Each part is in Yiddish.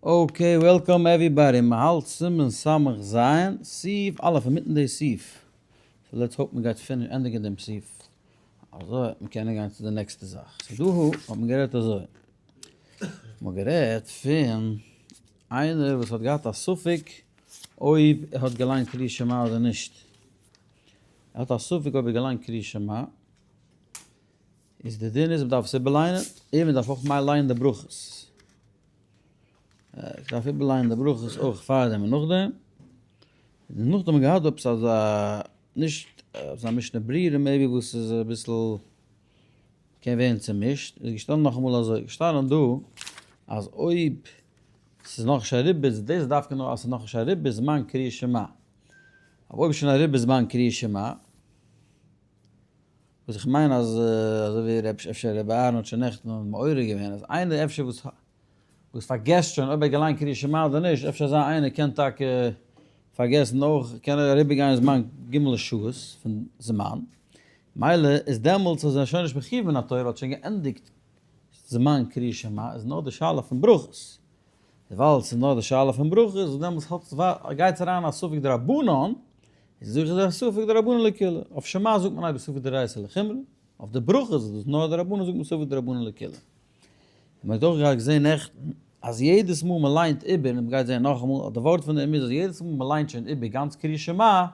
Okay, welcome everybody, מען האלט סימן סמך ז', סעיף א', אינמיטן די סעיף. So let's hope מען גייט finish ענדיגן דעם סעיף. אזוי וועט מען קענען גיין צו די נעקסטע זאך. So דא האט מען גערעדט אזוי. מען האט גערעדט פון איינער וואס האט געהאט א ספק אויב ער האט געליינט קריאת שמע אדער נישט. ער האט א ספק אויב ער האט געליינט קריאת שמע. איז די דין איז מ'דארף עס איבערליינען, און מ'דארף אויך ליינען די ברכות. מ'דארף איבערליינען די ברכות אויך פארדעם און נאכדעם. און נאכדעם האט מען געהאט עפעס אזא, נישט אזא משנה ברורה maybe וואס איז אביסל קען ווערן צומישט, איז געשטאנען נאכאמאל אזוי, געשטאנען דא אז אויב ס'איז נאכנישט אריבער, דאס איז דווקא נאר אז ס'איז נאכנישט אריבער זמן קריאת שמע, אבער אויב איז שוין אריבער זמן קריאת שמע, וואס איך מיין אז אזוי ווי ר' אפשר ר' אהרן האט שוין נעכטן מעורר געווען אז איינער אפשר וואס וואס פארגעסט שוין אויב ער האט געליינט קריאת שמע אדער נישט, אפשר אזא איינער קען טאקע פארגעסן אויך, קען ער אריבער גיין זמן ג' שעות פון זמן, מילא איז דעמאלטס איז ער שוין נישט מחיוב מן התורה האט שוין געענדיגט זמן קריאת שמע, איז נאר די שאלה פון ברכות, ווייל ס'איז נאר די שאלה פון ברכות, איז דעמאלטס האט גייט אריין א ספק דרבנן, איז זאג איך דיר א ספק דרבנן לקולא, אויף שמע זאגט מען אייביג ספק דאורייתא לחומרא, אויף די ברכות איז דאס נאר דרבנן זאגט מען ספק דרבנן לקולא. און מען האט אויך געהאט געזען נעכטן אז יעדעס מאל מען ליינט איבער, און מען גייט זען נאכאמאל, אז די ווארט פון דעם איז אז יעדעס מאל מען ליינט שוין איבער גאנץ קריאת שמע,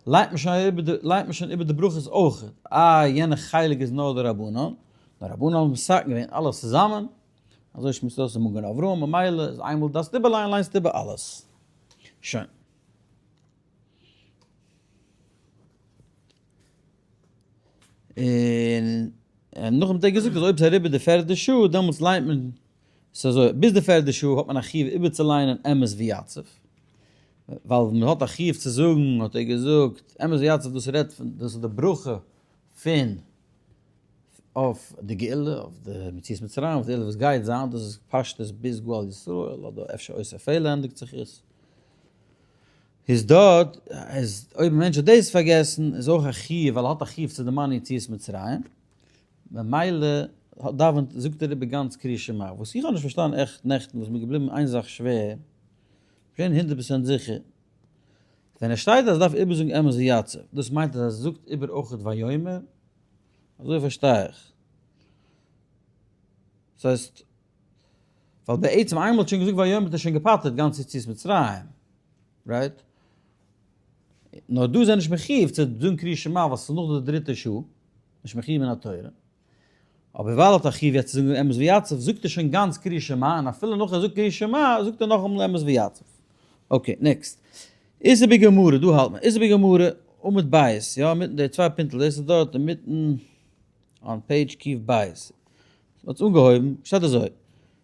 ליינט מען שוין איבער די ליינט מען שוין איבער די ברכות אויך, איי יענע חלק איז נאר דרבנן, נאר רבנן האבן מתקן געווען אלעס צוזאמען, אזוי שמועסט אויס אין מגן אברהם, ממילא איז איינמאל דארפסט איבערלייען ליינסטו איבער אלעס. שוין. און נאכדעם האט ער געזאגט אז אויב ס'איז אריבער די פערדע שעה דעמאלטס ליינט מען, ס'איז אזוי, ביז די פערדע שעה האט מען א חיוב איבערצוליינען אמת ויציב, ווייל מען האט א חיוב צו זאגן האט ער געזאגט אמת ויציב דאס רעדט פון, דאס איז די ברכה פון אויף די גאולה, אויף די יציאת מצרים, אויף די גאולה וואס גייט זיין, דאס איז פשטות ביז גואל ישראל, אדער אפשר עושה פלא ענדיגט זיך עס. איז דארט, איז אויב א מענטש האט דאס פארגעסן, איז אויך א חיוב, ווייל ער האט א חיוב צו דערמאנען יציאת מצרים, ממילא דאווענט, זאגט ער איבער גאנץ קריאת שמע. וואס איך האב נישט פארשטאנען עכט נעכטן, וואס מיר געבליבן איין זאך שווער, בין הונדערט פראצענט זיכער, ווען עס שטייט אז ער דארף איבערזאגן אמת ויציב, דאס מיינט אז ער זאגט איבער אויכעט ויאמר? אזוי פארשטיי איך. דאס הייסט, ווייל בעצם איינמאל האט שוין געזאגט ויאמר האט ער שוין געפטר'ט גאנץ יציאת מצרים, right? נאר דא איז ער נישט מחיוב צו זאגן קריאת שמע ווייל ס'איז נאך די דריטע שעה, נישט מחיוב מן התורה. אבער ווייל ער האט א חיוב יעצט צו זאגן אמת ויציב זאגט ער שוין גאנץ קריאת שמע, און אפילו נאך ער זאגט קריאת שמע זאגט ער נאכאמאל אמת ויציב. Okay, next. איז בגמרא, דא האלט מען, איז בגמרא עמוד בית, יא, אינמיטן די צוויי פינטל, דאס איז דארט אינמיטן on page קוף בית. מ'האט אנגעהויבן, שטייט אזוי,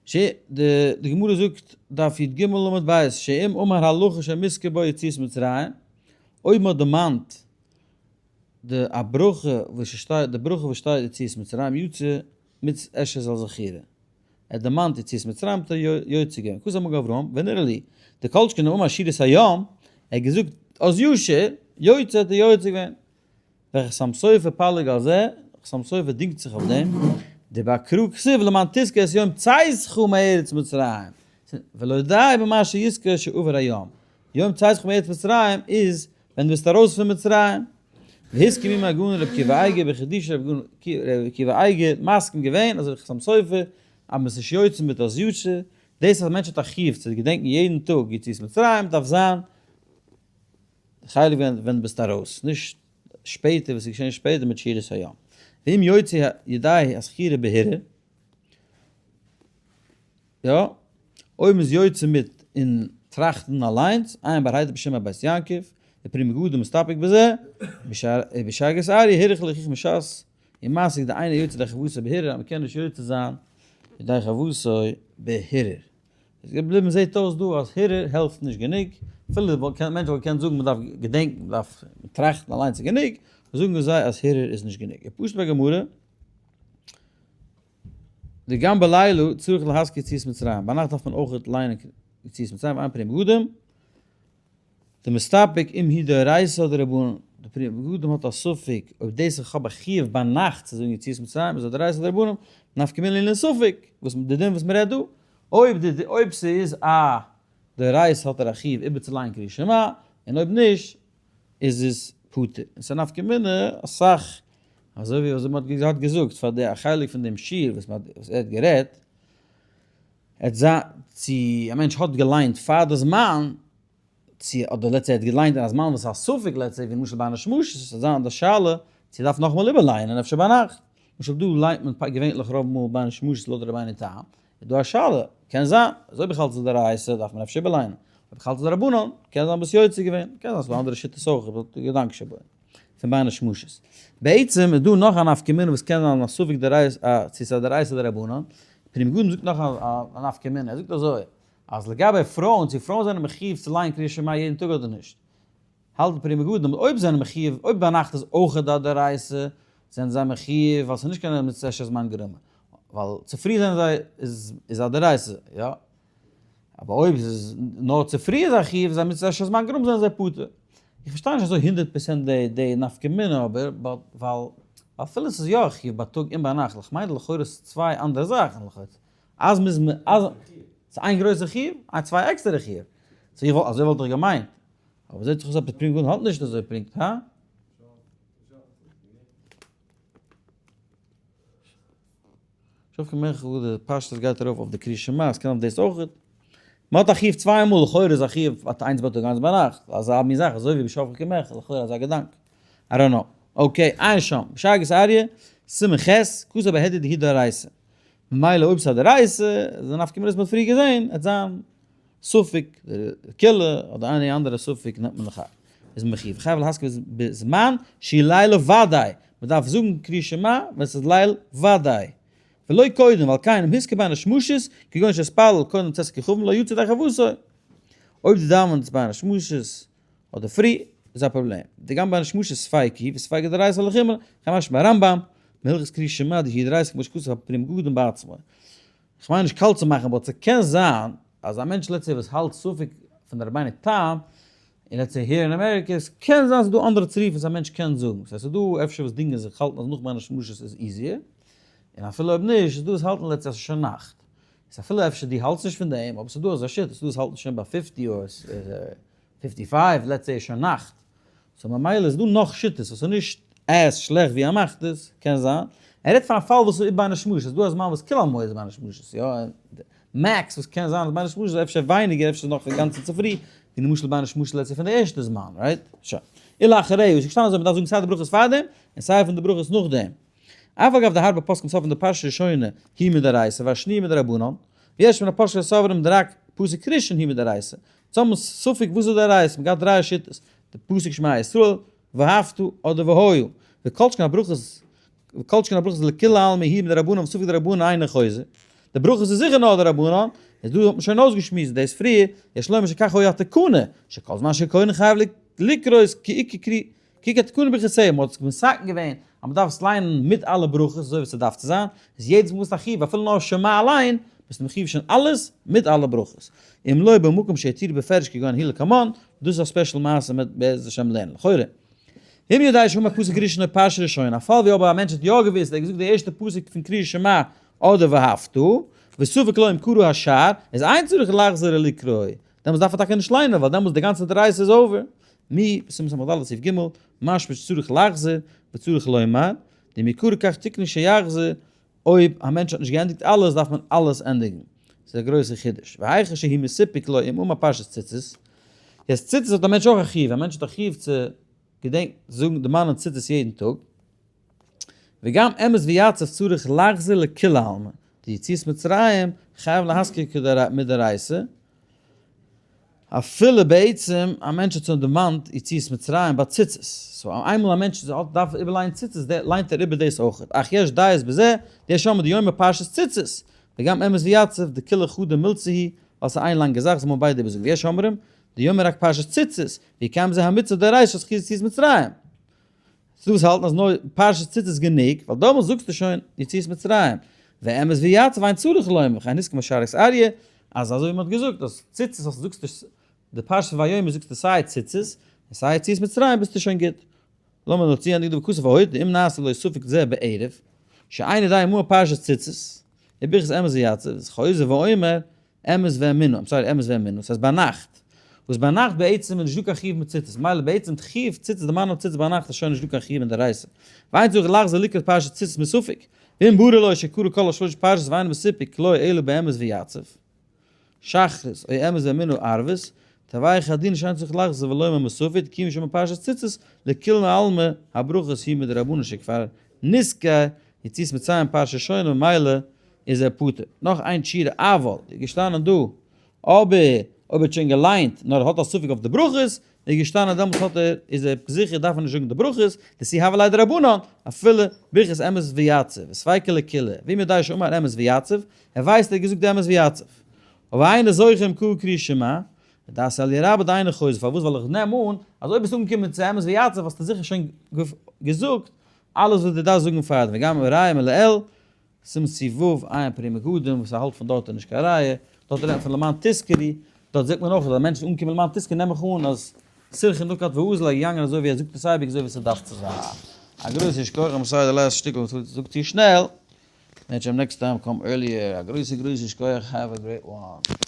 ש די די גמרא זאגט, דף י"ג עמוד בית, שאם אמר הלכה שמוזכר בו יציאת מצרים, אויב מ'האט דערמאנט די א ברכה וואס שטייט, די ברכה וואס שטייט יציאת מצרים, יצא מצות עשה של זכירה. ער דערמאנט יציאת מצרים האט ער יוצא געווען, כתב מגן אברהם, ונראה לי, דכל שכן אמר שירת הים, ער האט געזאגט אז ישיר, יוצא האט ער יוצא געווען. וחתם סופר פליג על זה, חתם סופר דינגט זיך אויף דעם, דבקרא כתיב למען תזכור את יום צאתך מארץ מצרים, ולא די במה שיזכור שעבר הים, יום צאתך מארץ מצרים איז ווען דו ביסט ארויס פון מצרים. והסכים עמו הגאון רבי עקיבא אייגער בחידושו רבי עקיבא אייגער מסכים געווען אזוי ווי חתם סופר אז מען איז נישט יוצא מיט אז ישיר, דאס אז א מענטש האט א חיוב צו געדענקן יעדן טאג יציאת מצרים דארף זיין די חלק ווען דו ביסט ארויס, נישט שפעטער וואס איז געשען שפעטער מיט שירת הים. ואם יוצא ידי הזכירה בהרהור, יא, אויב מ'איז יוצא מיט אין טראכטן אליינס, עיין באר היטב בשם הבית יעקב, ופרי מגדים מסתפק בזה, ובשאגת אריה הרהור לחכמי ש"ס, און מסיק דאינו יוצא ידי חובתו בהרהור אז מ'קען נישט יוצא זיין ידי חובתו בהרהור. איז געבליבן זעט אויס דא אז הרהור העלפט נישט גענוג, אפילו די מענטש וואלט געקענט זאגן מ'דארף געדענקן, מ'דארף טראכטן אליינס איז גענוג, זאגן זיי אז הרהור איז נישט גענוג. ופשוט בגמרא. דגם בלילה צריך להזכיר יציאת מצרים, ביינאכט דארף מען אויך ליינען יציאת מצרים, ועיין פרי מגדים, דמסתפק אם היא דאורייתא אדער דרבנן, די פרי מגדים האט א ספק אויב דאס איך האב א חיוב ביינאכט צו זאגן יציאת מצרים איז א דאורייתא אדער דרבנן, נפקא מינה לענין ספק, וואס די דין וואס מען רעדט דא. אויב די אויב ס'איז א דאורייתא האט ער א חיוב איבערצולייען קריאת שמע, און אויב נישט איז עס פטור. און ס'איז א נפקא מינה אסאך, אזוי ווי אזוי מ'האט געהאט געזאגט פאר די א חלק פון דעם שיעור וואס מ'האט וואס ער האט גערעדט, עט זיין צו א מענטש האט געליינט פאר די זמן, צו אדער let's say ער האט געליינט אין א זמן וואס איז א ספק let's say ווי למשל בין השמשות, עס וועט זיין די שאלה צו ער דארף נאכאמאל איבערלייענען אפשר ביינאכט, למשל דא ליינט מען געווענליך רוב מאל בין השמשות לויט רבינו תם, איז דא א שאלה, קען זיין אז אויב איך האלט ס'איז דאורייתא דארף מען אפשר איבערליינען, אויב איך האלט ס'איז דרבנן קען זיין ביסט יוצא געווען, קען זיין ס'איז דא אנדערע שיטות אויך, אבער די געדאנק שבו פון בין השמשות. בעצם איז דא נאך א נפקא מינה וואס קען זיין א ספק דאורייתא צו ס'איז א דאורייתא דרבנן, פרי מגדים זאגט נאך א נפקא מינה, ער זאגט אזוי, אז לגבי פרויען, צו פרויען זענען מחיוב צו לייען קריאת שמע יעדן טאג אדער נישט, האלט די פרי מגדים אז אויב זענען מחיוב, אויב ביינאכט איז אויך א דאורייתא, זענען זיי מחיוב, ווייל ס'איז נישט קיין מצות עשה שהזמן גרמא, ווייל צופרי זענען זיי, איז א דאורייתא, יא. אבער אויב איז נאר צופרי איז א חיוב, איז א מצות עשה שהזמן גרמא זענען זיי פטור. איך פארשטיי נישט אזוי הונדערט פערסענט די נפקא מינה אבער, ווייל אפילו ס'איז יא א חיוב בייטאג און ביינאכט, כ'מיין לכאורה ס'איז צוויי אנדערע זאכן לכאורה. אז מ'איז מ אז ס'איז איין גרויסע חיוב, איין צוויי עקסטערע חיוב. so איך וואלט, אזוי וואלט איך געמיינט. אבער זעט זיך אויס אז פרי מגדים האלט נישט אזוי פונקט, הא? שופך מח וואו די פשטות גייט ארויף אויף די קריאת שמע, עס קען אויף דאס אויך. מ'האט א חיוב צוויי מאל, לכאורה איז א חיוב איינס בייטאג איינס ביינאכט, אזא מין זאך, אזוי ווי בשופך קמח, לכאורה אזא געדאנק. I don't know. okay, עיין שם, בשאגת אריה, סימן ח', כתב בהדיא דהיא דאורייתא. ממילא אויב ס'איז א דאורייתא, איז די נפקא מינה וואס מ'האט פריער געזען, עט זיין ספק קולא אדער any אנדערע ספק נעמט מען לכאו' איז מען מחיוב חייב להזכיר בזמן שהיא לילה ודאי, מ'דארף זאגן קריאת שמע ווען ס'איז ליל ודאי, ולא קודם, ועל כן אם הזכיר בין השמשות, כגון שהתפלל קודם צאת הכוכבים לא יצא ידי חובתו. אויב דו דאווענסט בין השמשות אדער פרי איז א פראבלעם. דגם בין השמשות ספיקא וספיקא דאורייתא לחומרא, כמשמע הרמב"ם, מהלכות קריאת שמע דהיא דאורייתא כמו שכתב הפרי מגדים בעצמו. כ'מיין נישט קאלט צו מאכן but ס'קען זיין אז א מענטש let's say וואס האלט ספק פון די רבינו תם, און let's say here אין אמעריקע, ס'קען זיין ס'דא אנדערע צירופים וואס א מענטש קען זאגן, ס'הייסט ס'דא אפשר וואס דינגען זיך האלטן אז נאך בין השמשות איז easier, און אפילו אויב נישט איז דא וואס האלטן let's say אז ס'איז שוין נאכט. איז אפילו אפשר דו האלטסט נישט פון דעם, אבער ס'איז דא אזא שיטה, ס'איז דא וואס האלטן שוין ביי fifty אר fifty five, let's say איז שוין נאכט, so ממילא איז דא נאך שיטות וואס איז נישט as שלעכט ווי ער מאכט עס, קען זיין. ער רעדט פון א פאל וואס איז בין השמשות, ס'איז דא א זמן וואס כולי עלמא איז בין השמשות, יא, max וואס קען זיין אז בין השמשות איז אפשר ווייניגער, אפשר נאך אינגאנצן צופרי, ווי למשל בין השמשות let's say פון די ערשטע זמן, right? שוין. ולאחריה איז געשטאנען אזוי, מ'דארף זאגן סיי די ברכות פארדעם, און סיי פון די ברכות נאכדעם. אף על גב דהרבה פוסקים סוברים דפרשה ראשונה היא מדאורייתא והשנייה מדרבנן, ויש מן הפוסקים סוברים דרק פסוק ראשון היא מדאורייתא. צאם ספק וואס איז דאורייתא, מ'געהאט דריי שיטות, די פסוק שמע ישראל, ואהבת אדער והיה, וכל שכן הברכות וכל שכן הברכות לכולי עלמא היא מדרבנן וספק דרבנן אינו חוזר, די ברכות איז זיכער נאר דרבנן, איז דא האט מען שוין אויסגעשמועסט דאס פריער, יש לומר שכך היה התקנה, שכל זמן שכהן חייב לקרות כעיקר קרי קוק א תקנה ברכותיה, מען האט עס מתקן געווען אז מען דארף עס ליינען מיט אלע ברכות אזוי ווי עס דארף צו זיין, איז יעדעס מאל ביסט א חיוב אפילו נאר שמע אליין, ביסטו מחיוב שוין אלעס מיט אלע ברכות. אם לא במקום שהתירו בפירוש כגון הלל קמן, דאס איז א special מעשה מען וועט בעזרת השם לערנען לכאורה. אם יודע שאמר פסוק ראשון או פרשה ראשונה, א פאל ווי אבער א מענטש האט יא געוואוסט, ער האט געזאגט די ערשטע פסוק פון קריאת שמע אדער ואהבת, וספק לו אם קרא השאר, איז אין צריך לחזור ולקרוא, דעמאלטס דארף ער טאקע נישט ליינען ווייל דעמאלטס די גאנצע דאורייתא איז over. מ סימן סמך ד' סעיף ג', משמע שצריך לחזור וצריך לומר, דמעיקרא כך תקנו שיחזור, אויב א מענטש האט נישט געענדיגט אלעס דארף מען אלעס ענדיגן. ס'איז א גרויסע חידוש. והיכא שהוא מסופק לו אם אמר פרשת ציצית, יעצט ציצית האט א מענטש אויך א חיוב, א מענטש האט א חיוב צו געדענקן זאגן דערמאנען ציצית יעדן טאג, וגם אמת ויציב צריך לחזור לכולי עלמא, די יציאת מצרים חייב להזכיר מדאורייתא, אפילו בעצם א מענטש האט שוין דערמאנט יציאת מצרים ביי ציצית, so איינמאל א מענטש דארף איבערלייענען ציצית ליינט ער איבער דאס אויך, אך יש דעות בזה, די שומר דיומא פרשת ציצית, וגם אמת ויציב דכולא חדא מילתא היא, ווייל ס'איז איין לאנגע זאך זאל מען ביידע איבערזאגן, ויש אומרים דיומא רק פרשת ציצית, ויקיים זה המצוה דאורייתא של זכירת יציאת מצרים. ס'דא וואס האלטן אז נאר פרשת ציצית איז גענוג, ווייל דאמאלס זאגסטו שוין יציאת מצרים, ואמת ויציב אין צריך לומר, וכן הוסכם בשאגת אריה, אז אזוי ווי מ'האט געזאגט אז ציצית אז זאגסטו די פרשת ויאמר זאגסטו סיי ציצית און סיי יציאת מצרים ביסטו שוין גוט. לאמיר נאר צוענדיגן דא וכתב עוד, דאם נעשה לו ספק זה בערב, שאינו יודע מה פרשת ציצית, וברכת אמת ויציב, איז חוזר ואומר. אמת ואמונה, I'm sorry, אמת ואמונה, ס'הייסט ביינאכט, וואס ביינאכט בעצם איז נישטא קיין חיוב מיט ציצית, מילא בעצם חיוב ציצית, די מאן ציצית ביינאכט איז שוין נישטא קיין חיוב אין די רייסע. ואין צריך לחזור לקראת פרשת ציצית מספק, ואם ברור לו שקרא כל השלוש פרשת ואינו מסופק לא אלא באמת ויציב. שחרית, או אמת ואמונה ערבית, תוויך הדין שאין צריך לחזור ולומר מסופק, כי משום פרשת ציצית, לכולן עלמא הברכות היא מדרבנן שכבר נזכה יציאת מצרים פרשה שונה ממילא איז ער פטור. נאך איין תשירה אבל איז געשטאנען דא, אבער אויב ער האט שוין געליינט נאר ער האט א ספק אויף די ברכות, איז געשטאנען דעמאלטס האט ער איז ער זיכער דארף ער נישט זאגן די ברכות, דשי הוה ליה דרבנן, אפילו ברכת אמת ויציב, וספיקא לקולא, ואם יודע שאמר אמת ויציב, ער ווייסט ער האט געזאגט די אמת ויציב. אבער איינער זוכה עם קרא קריאת שמע, דעת אלי' רבה דאינו חוזר, פארוואס ווייל איך נעם אן אז אויב ביסטו אנגעקומען צו אמת ויציב האסטו זיכער שוין געזאגט אלעס וואס דו דארפסט זאגן פארדעם, וגם ראיה מלעיל, סימן סי' ו', עיין פרי מגדים, וואס ער האלט פון דארט איז נישט קיין ראיה, דארט רעדט מען פון למען תזכרי, דארט זעט מען אויך אז א מענטש איז אנגעקומען למען תזכרי נעם איך אן אז סירכא נקט ואזל איז געגאנגען אזוי ווי ער זאגט עס אייביג אזוי ווי ס'דארף צו זיין. א גרויסע שכוח I'm sorry די last שטיקל וואס זאגט צו שנעל, מערטשעם next time come earlier, א גרויסע גרויסע שכוח have a great one.